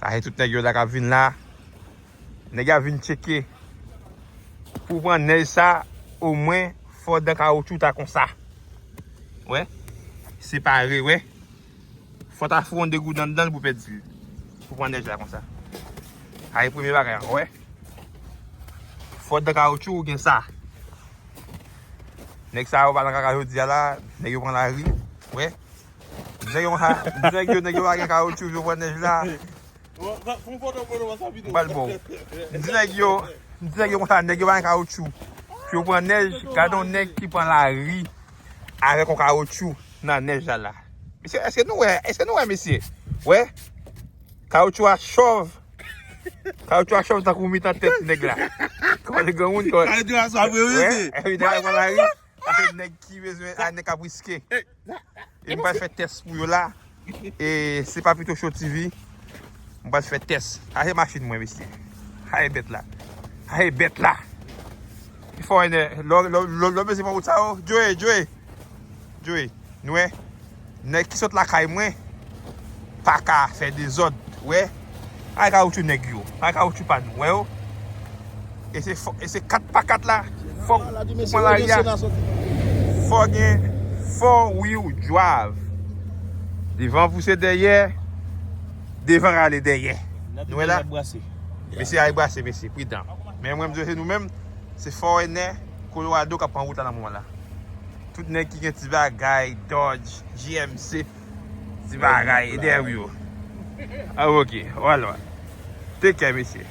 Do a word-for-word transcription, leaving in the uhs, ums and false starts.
Sa se tout nèg yo la k ap vin la. Nèg yo ap vin tcheke. Pou pran nèj sa, omwen, fò dan kawotchou ta konsa. Wè? Separe, wè? Fò ta fouye yon de goud anndan l pou pèdi l. Pou pran nèj la konsa. Sa se premye bagay an, wè? Fò dan kawotchou ou gen sa. Nèg sa yo pa nan kaka jodi a la, nèg yo pran lari, wè? Nèg yo konsa, nèg yo, nèg yo pa gen kawotchou pou yo pran nèj la. Mwen pral bon. M di nèg yo, m di nèg yo konsa, nèg yo pa gen kawotchou pou yo pran nèj, gade yon nèg ki pran lari avèk yon kawotchou nan nèj la la. Mesye, èske nou wè, èske nou wè, mesye? Wè? Kawotchou a chòv. Kawotchou a chòv tankou mitan tèt nèg la. Kòman li granmoun kò. Kawotchou a chòv, wi, wi, wè, wi. Epi nèg la pran lari. Sa se nèg ki bezwen, a nèg k ap riske. E m pral fè tès pou yo la. E se Papito Show T V. M pral fè tès. Sa se machin mwen, mesye. Sa se bèt la. Sa se bèt la. Ki fò enè. Lò, lò, lò, lò, mesye pran wout sa yo. Joey, Joey. Joey, nou wè? Nèg ki sot lakay mwen pa ka fè dezòd, wè? Ay kawotchou nèg yo. Ay kawotchou pa nou, wè yo? E se fò, e se kat pa kat la. Fòk ou pran lari a. Fò gen four wheel drive. Devan pouse dèyè, devan rale dèyè. Nou wè la? Mesye ay brase, mesye, pridan. Men mwen, m di se nou menm, se Fò Enè, Colorado k ap pran wout la nan moman la. Tout nèg ki gen ti bagay, Dodge, G M C, ti bagay, e dèyè yo. Ah, ok, wala. Take care, mesye.